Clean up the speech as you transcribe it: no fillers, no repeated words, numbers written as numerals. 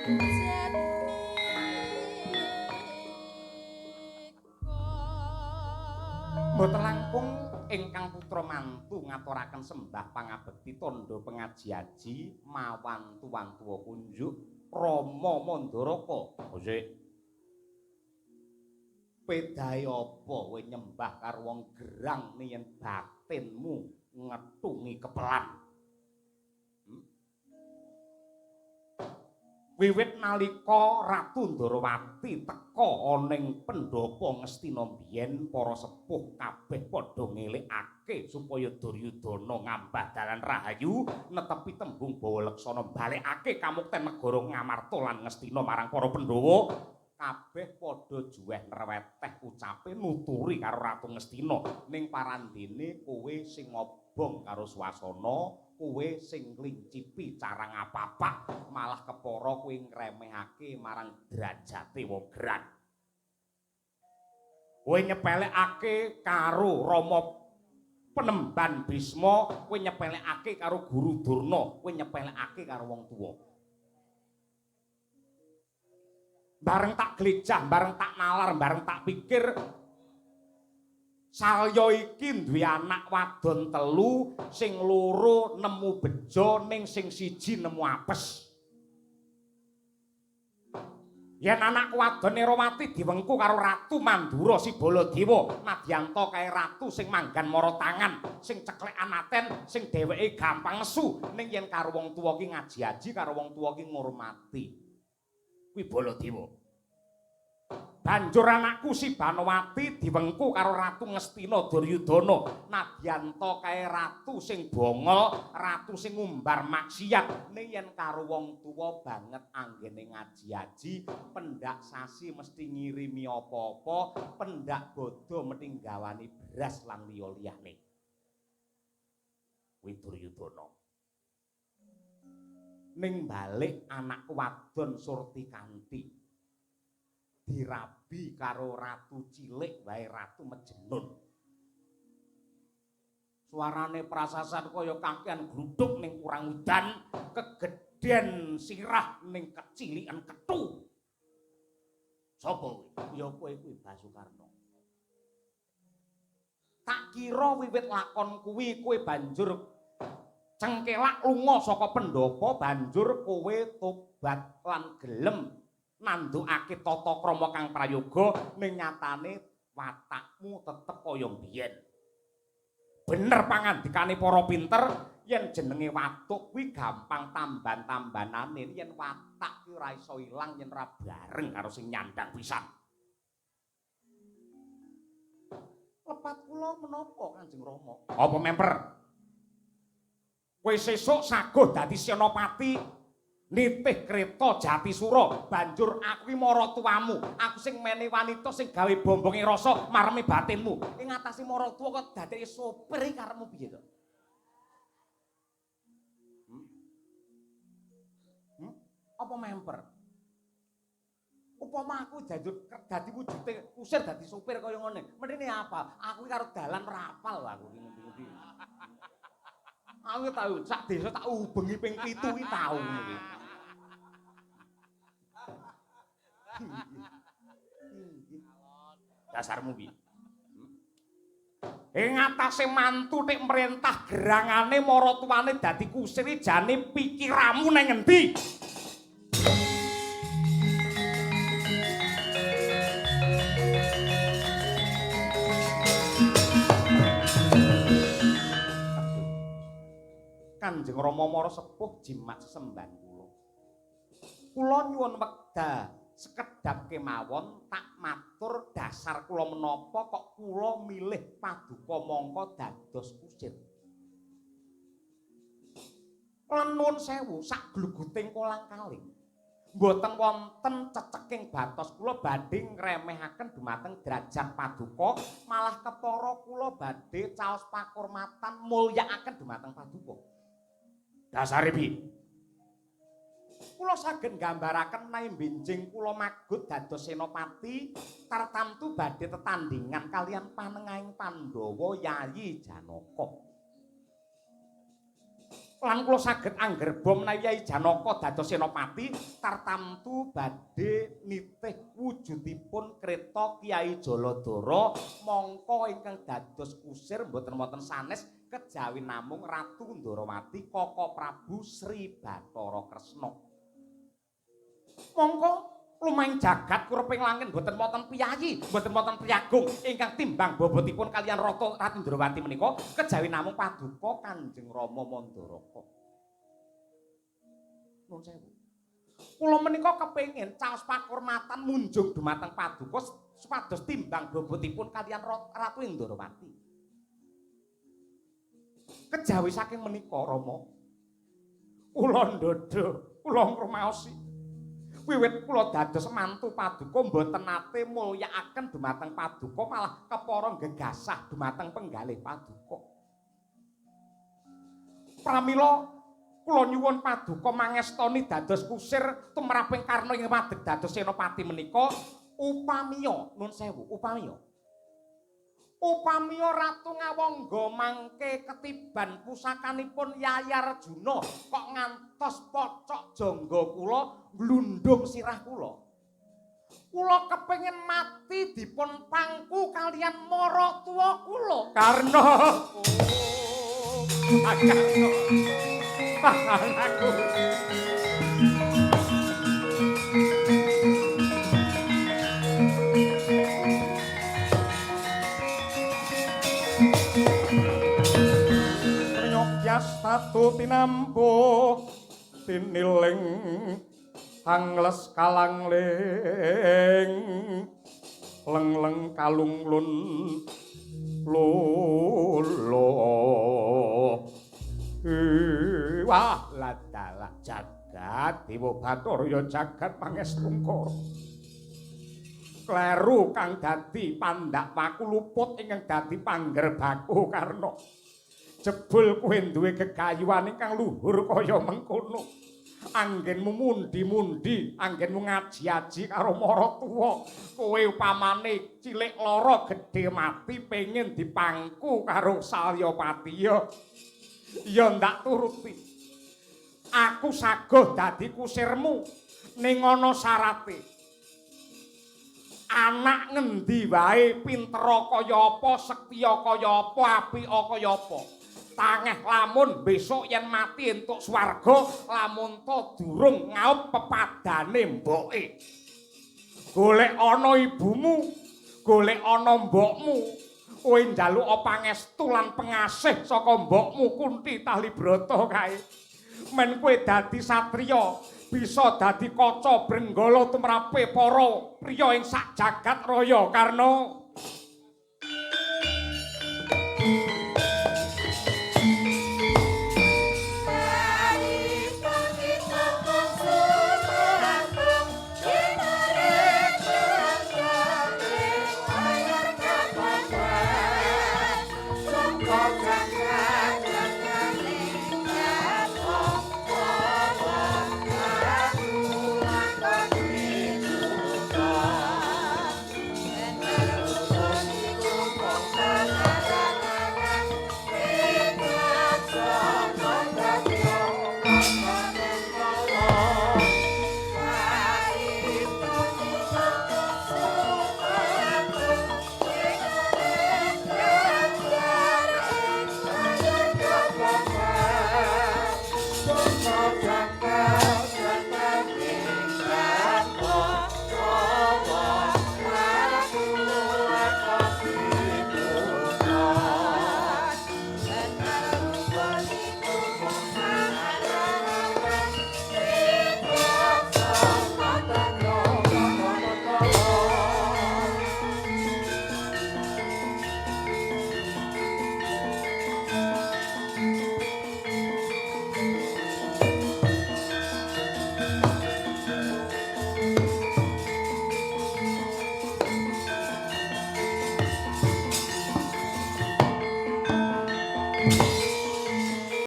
Jatmika. Mboten langkung ingkang putra mantu ngaturaken sembah pangabekti tandha pengaji-aji mawan tuwan-tuwa kunjuk Rama Mandaraka. Sik. Pedahe apa kowe nyembah karo wong gerang yen batinmu ngetungi kepelan? Wiwit nalika Ratu Ndarawati teka ana ing pendhapa Ngastina biyen, para sepuh kabeh padha ngelingake supaya Duryudana ngambah dalan rahayu netepi tembung bawa leksana balekake kamukten negara Ngamarta lan Ngastina marang para Pandhawa. Kabeh padha juweh nreweteh ucape nuturi karo Ratu Ngastina, ning parandene kowe sing ngobong karo swasana, kowe sing nglincipi cara ngapapak, malah kepara kowe ngremehake marang derajate wong gerang. Kowe nyepelekake karo Rama Penemban Bisma, kowe nyepelekake karo Guru Durna, kowe nyepelekake karo wong tuwa. Bareng tak glejah, bareng tak nalar, bareng tak pikir, Salya iki duwe anak wadon telu, sing loro nemu bejo, ning sing siji nemu apes. Yen anak wadon Nerawati diwengku karo Ratu Mandura si Baladewa, nadyanta kae ratu sing manggan mara tangan, sing ceklekan aten, sing dheweke gampang nesu, ning yen karo wong tuwa ki ngaji-aji, karo wong tuwa ki ngurmati. Kuwi Baladewa. Banjur anakku si Banowati diwengku karo Ratu Ngastina Duryudana, nadyanta kae ratu sing bongol, ratu sing ngumbar maksiat, ning yen karo wong tuwa banget anggene ngaji-aji, pendak sasi mesti ngirimi apa-apa, pendak bodho mesti nggawani beras lan liya-liyane. Kuwi Duryudana. Ning balik anakku wadon Surtikanti dirabi karo ratu cilik wae Ratu Mejenun. Suarane prasasan kaya kakean gluduk ning kurang udan, kegedhen sirah ning kecilikan kethu. Sapa kuwi? Ya kowe kuwi Basukarno. Tak kira wiwit lakon kuwi kowe banjur cengkelak lunga saka pendhapa, banjur kowe tobat lan gelem nandukake tata krama kang prayoga, ning nyatane watakmu tetep kaya mbiyen. Bener pangandikane para pinter, yen jenenge watuk kuwi gampang tamban-tambanane, yen watak kuwi ora iso ilang yen ora bareng karo sing nyandang pisan. Lepat kula menapa Kanjeng Rama? Apa memper? Kowe sesuk saguh dadi senopati nitih kreta Jatisura, banjur aku ki maratuwamu, aku sing mene wanita sing gawe bombonge rasa mareme batinmu. Ing atase maratuwa kok dadeke sopir iki karepmu piye to? Apa memper? Upama aku dadi wujude kusir dadi sopir kaya ngene, menene apa? Aku ki karo dalan ora apal aku ki ngendi-ngendi. Aku tau sak desa tak ubengi ping 7 ki tau ngono ki. Dasarmu piye? Ing atase mantu nek merintah gerangane maratuwane dadi kusir jane pikiramu nang ngendi? Kanjeng Rama mara sepuh jimat sesembahan kula. Kula nyuwun wekdal sekedhap kemawon tak matur dasar kula menapa kok kula milih paduka mangka dados kusir. Lan nuwun sewu sak gluguting kolang-kaling. Mboten wonten ceceking batos kula badhe ngremehaken dumateng derajat paduka, malah kepara kula badhe caos pakurmatan mulyakaken dumateng paduka. Dasare piye? Kula saged nggambaraken menawi benjing kula magut dados senopati tartamtu badhe tetandhingan kaliyan panengahing Pandhawa Yayi Janaka. Lan kula saged anggerba menawi Yai Janaka dados senopati tartamtu badhe nitih wujudipun kreta Kyai Jaladara mongko ingkang dados kusir mboten wonten sanes kejawi namung Ratu Ndorowati Koko Prabu Sri Bathara Kresna. Mongko lumahing jagat kureping langit mboten wonten piyayi, mboten wonten priyagung ingkang timbang bobotipun kaliyan Ratu Ndorowati menika kejawi namung paduka Kanjeng Rama Mandaraka. Nuwun sewu. Kula menika kepengin caos pakurmatan munjung dumateng paduka supados timbang bobotipun kaliyan Ratu Ndorowati. Kejawi saking menika Rama, kula ndodho, kula ngrumaosi. Wiwit kula dados mantu paduka mboten nate mulyakaken dumateng paduka, malah kepara gegasah dumateng penggalih paduka. Pramila kula nyuwun paduka mangestoni dados kusir tumraping Karna ing madeg dados senopati menika upamiya, nun sewu, upamiya. Upamiya Ratu Ngawangga mangke ketiban pusakanipun Yayi Arjuna kok ngantos pocok jangga kula glundung sirah kula. Kula kepengin mati dipun pangku kaliyan maratuwa kula. Karna. Oh, Karna. Anakku. Tatu tinampuh tiniling angles kalangling leng-leng kalung lun lolo. Wah, ladalah jagat Dewa Bathara ya jagat pangestungkara. Kleru kang dadi pandhakwaku luput ingkang dadi panggerbaku Karna. Jebul kowe duwe gegayuhan ingkang luhur kaya mengkono. Anggenmu mundi-mundi, anggenmu ngaji-aji karo maratuwa. Kowe upamane cilik lara gedhe mati pengin dipangku karo Salyapati ya. Ya ndak turuti. Aku saguh dadi kusirmu ning ana syarate. Anak ngendi wae pintera kaya apa, sektiya kaya apa, apika kaya apa. Tangeh lamun besok yen mati entuk swarga, lamun to durung ngaup pepadane mboke. Golek ana ibumu, golek ana mbokmu. Kowe njaluk pangestu lan pengasih saka mbokmu Kunti Talibrata kae. Men kowe dadi satriya, bisa dadi kaca brenggala tumrape para priya ing sak jagat raya Karna.